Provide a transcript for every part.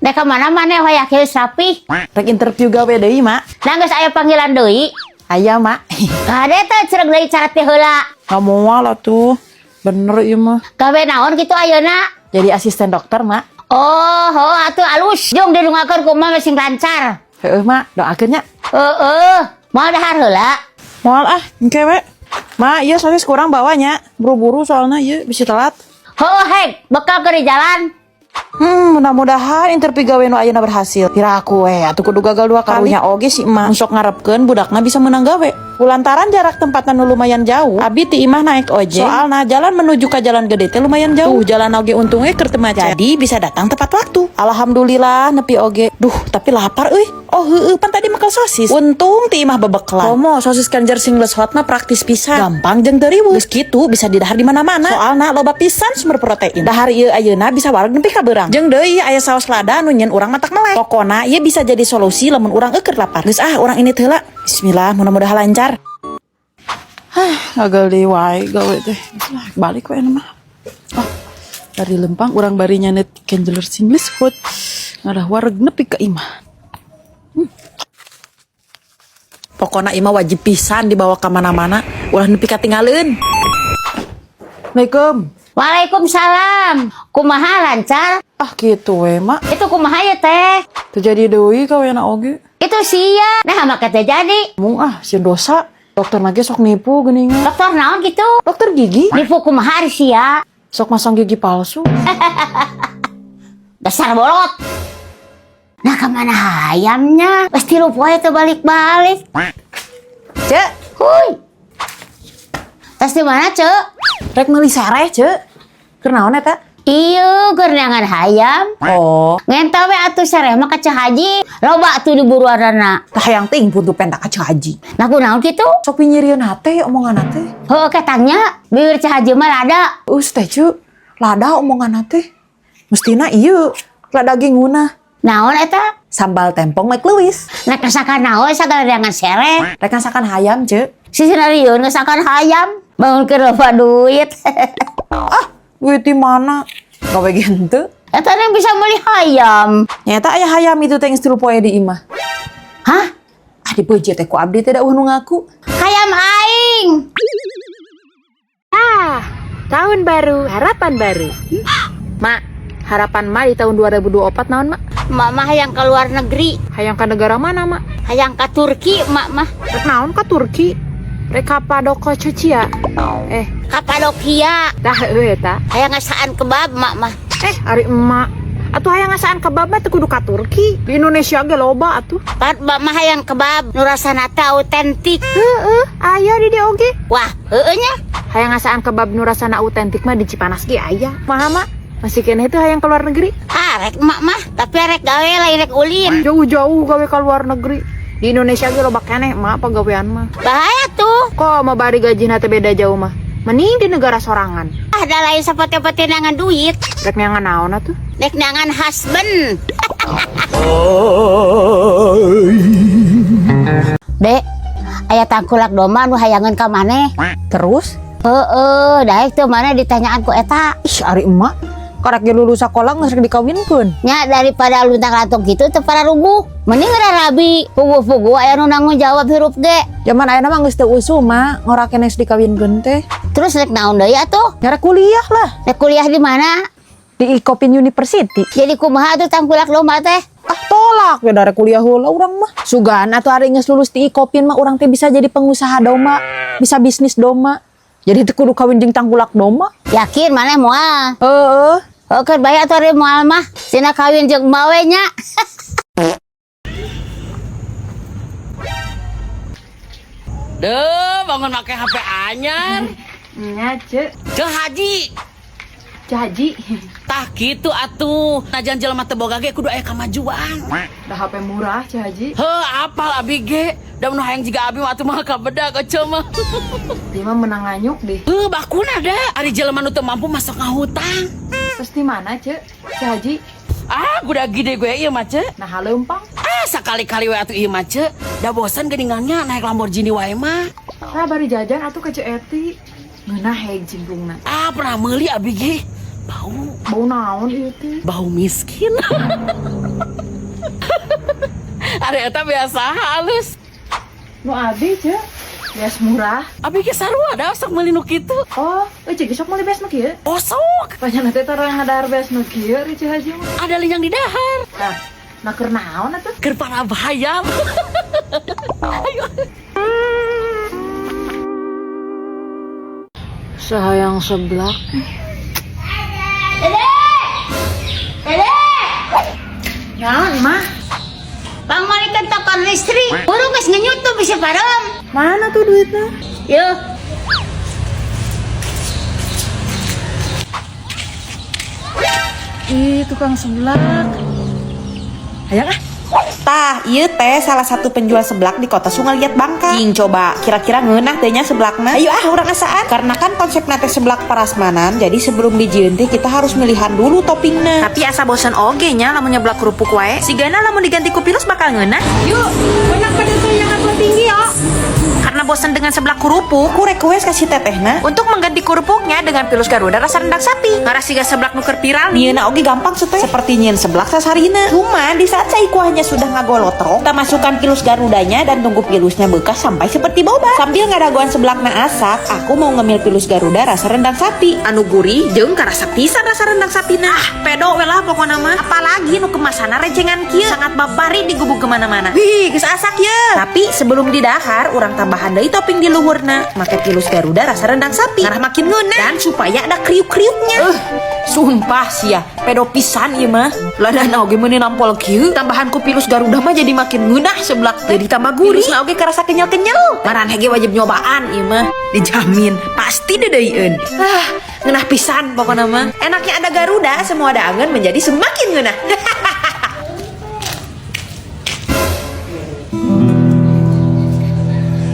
Nek ka mana maneh hoyak geus rapih? Rek interview gawe deui, Mak. Nah, geus aya panggilan deui. Aya, Mak. Kade teh cereg deui cara teh heula. Nggak moal atuh. Bener ieu mah. Gawe naon kitu ayeuna? Jadi asisten dokter, Mak. Oh, oh atuh alus. Jung didungakeun ku mah sing lancar. Heeh, Mak. Doakeun nya. Heeh. Moal dahar heula. Moal ah, engke we. Mak, ieu sosis kurang bawanya. Buru-buru soalnya ieu bisa telat. Heuh hek, bekal ke di jalan. Mudah-mudahan interview gawe nu ayeuna berhasil. Piraku we, atuh kudu gagal dua kali. Karunya oge si emak sok ngarepkeun budakna bisa menang gawe. Kulantaran jarak tempatna nu lumayan jauh, abi ti imah naik ojek. Soalna jalan menuju ke jalan gede teh lumayan jauh. Tuh, jalan oge untungnya keur teu macet. Jadi bisa datang tepat waktu. Alhamdulillah nepi oge. Duh, tapi lapar euy. Oh heueuh, pan tadi makan sosis. Untung ti imah bebekelan. Komo sosis Kenjer Singless Hot mah praktis pisan. Gampang jeung teu riweuh. Geus kitu bisa didahar di mana-mana. Soalna loba pisan sumber protein. Dahar ieu ayeuna bisa wareg nepi ka beurang. Jeung deui aya saos lada nu nyieun urang matak melek. Pokona ieu bisa jadi solusi lamun urang eueuh lapar. Geus ah, urang ini teh heula. Bismillah, mudah-mudahan lancar. Hah, gagal deui wae gawe teh. Geus lah, balik we mah. Oh, dari lempang urang bari nyandet Kenjeler Singlish Hot. Ngarah wareg nepi ka imah. Pokoknya imah wajib pisan dibawa ke mana-mana, ulah nepi katinggaleun. Assalamualaikum. Waalaikumsalam. Kumaha, lancar? Ah, gitu we, Mak. Itu kumaha ya teh? Terjadi deui kawena oge. Itu sia. Nah, make teh jadi. Mung ah, sieun dosa. Dokter lagi sok nipu geuningan. Dokter naon gitu? Dokter gigi. Nipu kumaha ari sia? Sok masang gigi palsu. Dasar bolot. Nah, kemana hayamnya? Pasti lu poe teu balik-balik. Cek, Huy. Tas di mana, Cek? Rek meuli sereh, Cek. Keur naon eta? Iya, keur neangan hayam. Oh, Ngenta we atuh sereh mah ka Ceu Haji. Loba atuh di buruanana. Tah hayang teuing pun tuh penta ka Ceu Haji. Nah, kunaon kitu? Sok pinyirieun hate omongan teh. Heuh, ketangnya bibir Ceu Haji mah lada. Us teh, Cek. Lada omongan teh. Mestina ieu, lada ge ngeunah. Naon eta? Sambal tempong Mike Lewis. Nek kesakan naon sagala neangan sereh. Rek ngasakan hayam, Cek. Sisi narieun ngesakan hayam. Bangun loba duit. Ah, duit di mana? Gawe ge henteu. Eta yang bisa beli hayam. Nyata aya hayam itu teh geus 3 poe di imah. Hah? Ah, dipeuje teh ku abdi teh da eueuh nu ngaku. Hayam aing. Tahun baru, harapan baru. Mak, harapan Mak di tahun 2024 naon, Mak? Mama hayang ke luar negeri. Hayang ke negara mana, Mak? Hayang ke Turki, mak mah. Rek naon ke Turki? Rek Kapadokia. Eh, Kapadokia. Dah heueuh eta. Hayang ngasaan kebab, mak mah. Eh, ari emak. Atuh hayang ngasaan kebab mah teu kudu ka Turki. Di Indonesia ge loba atuh. Pat mak mah hayang kebab nu rasana teh autentik. Heeh, aya di dieu oge. Wah, heueuh nya. Hayang ngasaan kebab nu rasana autentik mah di Cipanas ge aya. Maha, Mak? Masih keneh teu hayang ke luar negeri? Ah, rek mak mah, tapi rek gawe lain rek ulin. Jauh-jauh gawe ke luar negeri. Di Indonesia ge loba keneh, Mak, pagawean mah. Bahaya tuh. Kok mau bari gaji teh beda jauh mah? Mending di negara sorangan. Ada lain seperti neangan duit. Rek neangan naon atuh? Rek neangan husband. Dek, aya tangkulak domba nu hayangeun ka maneh. Terus? Heeh, daek teu maneh ditanyaan ku eta. Ih, ari emak. Karek ge lulus sekolah geus rek dikawinkeun. Nya, daripada luntang-lantung gitu teu pararuguh. Mending rabi, puguh-puguh aya nu nanggung jawab hirup ge. Zaman ayeuna mah geus teu usum, Mak, ngora keneh geus dikawinkeun teh. Terus rek naon deui atuh? Nya rek kuliah lah. Rek kuliah di mana? Di Ikopin University. Jadi kumaha tuh tangkulak domba teh? Ah, tolak we, da rek kuliah heula urang mah. Sugan atuh ari geus lulus di Ikopin mah urang teh bisa jadi pengusaha domba, bisa bisnis domba. Jadi teu kudu kawin jeung tangkulak domba. Yakin maneh moal? Heeh. Oke, bae atuh ari moal mah. Sina kawin jeung emak we nya. Duh, bangun make HP anyar. Nya, Cek. Ceu Haji. Ceu Haji. Tah kitu atuh. Najan jelema teu boga ge kudu aya kamajuan. Dah HP murah, Ceu Haji. Heuh, apal abi ge. Da mun hayang jiga abi mah atuh mah kabeda ka mah. Dia mah menang nganyuk deh. Heuh, bakuna da. Ari jelema nu teu mampu masuk ngahutang. Terus di mana, Cek? Ceu Haji? Ah, guda gede gue ieu mah, Ceu. Nah, leumpang. Ah, sakali-kali we atuh ieu mah, Ceu. Da bosan geuningannya naik Lamborghini wae mah. Tah bari jajan atuh ke Ceu Eti. Ngeunah heg cimplungna. Ah, pernah meuli abi ge. Bau. Bau naon ieu teh? Bau miskin. Ada eta biasa halus. Nu abi, Ceu. Beas murah. Abi ge sarua da sok meuli nu kitu. Oh, euy, sok meuli beas nu kieu. Oh, sok. Banyak teh tarang ngadahar beas nu kieu, Ricu Haji mah. Ada linyang di dahar. Nah, nah keur naon atuh? Keur para bayam. Ayo. Sahayang seblak. Dede! Dede! Naon, Mah? Pangmalikeun token listrik. Buru geus ngenyut tuh bisa parem. Mana tuh duitnya? Yo. Ih, tukang seblak. Hayang ah. Tah, ieu teh salah satu penjual seblak di kota Sungai Liat Bangka. Cing coba, kira-kira ngeunah teh nya seblakna? Ayo ah urang asaan. Karena kan konsepna teh seblak parasmanan, jadi sebelum dijieun teh kita harus milihan dulu toppingna. Tapi asa bosen oge nya lamun nyeblak kerupuk wae. Sigana lamun diganti ku pilus bakal ngeunah. Yuk, banyak pedas yang aku tinggi ya. Karena bosen dengan seblak kerupuk, Aku request kasih tetehna. untuk mengganti kerupuknya dengan pilus Garuda rasa rendang sapi. Ngarah siga seblak nu keur viral nih. Nyieunna oge gampang teh, seperti nyieun seblak sasarina. Cuman di saat cai kuahnya sudah ngagolotrok, kita masukkan pilus Garudanya dan tunggu pilusnya bekas sampai seperti boba. Sambil ngadagoan seblakna asak, aku mau ngemil pilus Garuda rasa rendang sapi. Anu gurih jeung karasa pisan rasa rendang sapina. Ah, pedo we lah pokona mah. Apalagi nu kemasanna rencengan kieu, sangat babari digubuk kemana-mana. Wih, geus asak ye. Tapi sebelum didahar, urang tambahan deui topping di luhurna. Make pilus Garuda rasa rendang sapi. Ngarah makin ngeunah dan supaya ada kriuk-kriuknya. Sumpah sia, pedo pisan ieu mah. Ladana oge meuni nampol kieu. Tambahan ku pilus Garuda mah jadi makin ngeunah seblak teh. Jadi tambah gurih. Pilusna oge kerasa kenyal-kenyal. Maraneh ge wajib nyobaan ieu mah. Dijamin pasti dedeuieun. Ah, ngeunah pisan pokona mah. Enaknya ada Garuda, semua daangan menjadi semakin ngeunah.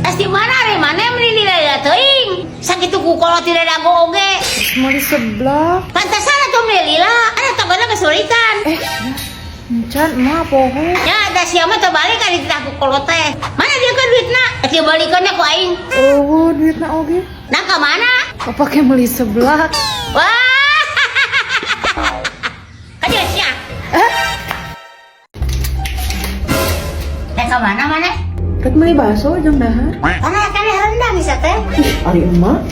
Es di mana re mana meuni nilai teuing. Sakitu ku kolot tidak dago oge. Meuli seblak. Pantasan atuh meuli lila. Ada tokona kesulitan. Eh, encan mah poho. Ya, da sia mah teu balik kan dititah ku kolot teh. Mana dia kan duitna? Dia balikannya ku aing. Oh, duitna oge. Nah, ka mana? Bapak kayak meuli seblak. Wah. Kadieu sia. Eh, ka mana mana? Rek meuli bakso jeung dahar. Mana kan rendang bisa teh. Ih, ari emak.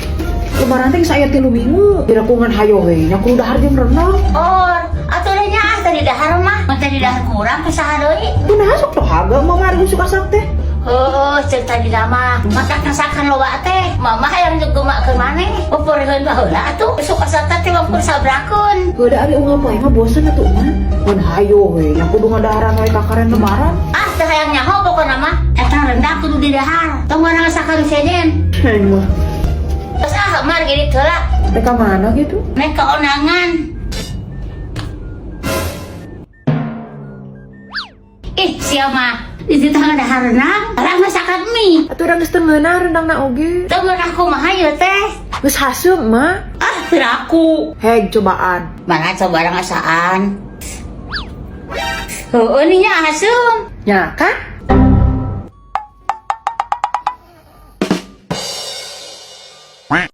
Lebaran teh geus aya 3 minggu. Kira ku ngan hayo we nya kudu dahar jeung rendang. Oh, atuh deh nya ah tadi dahar mah. Mun tadi dahar kurang kusaha deui. Kunaha sok tohaga mama ari usuk asak teh? Heuh, ceuk tadi mah. Mata kasakan loba teh. Mama hayang gemakkeun maneh. Upureun baheula atuh. Usuk asak teh mampu sabrakeun. Heuh da ari unggal poe mah bosen atuh emak. Ngan hayo we nya kudu ngadaharan we kakaren lebaran. Ah, teu hayang nyaho pokona mah. Eta rendang kudu didahar. Tong ngasakan sejen. Aing mah. Terus ah, mar gini heula. Rek ka mana gitu? Nek keonangan. Ih, sia mah. Di situ dahar rendang, orang masakan mie. Atuh urang geus teu ngeunah rendangna oge. Teu ngeunah kumaha ieu teh? Geus haseum mah. Ah, piraku. Heg cobaan. Mana coba orang asaan. Heueuh nih nya haseum. Nya kan?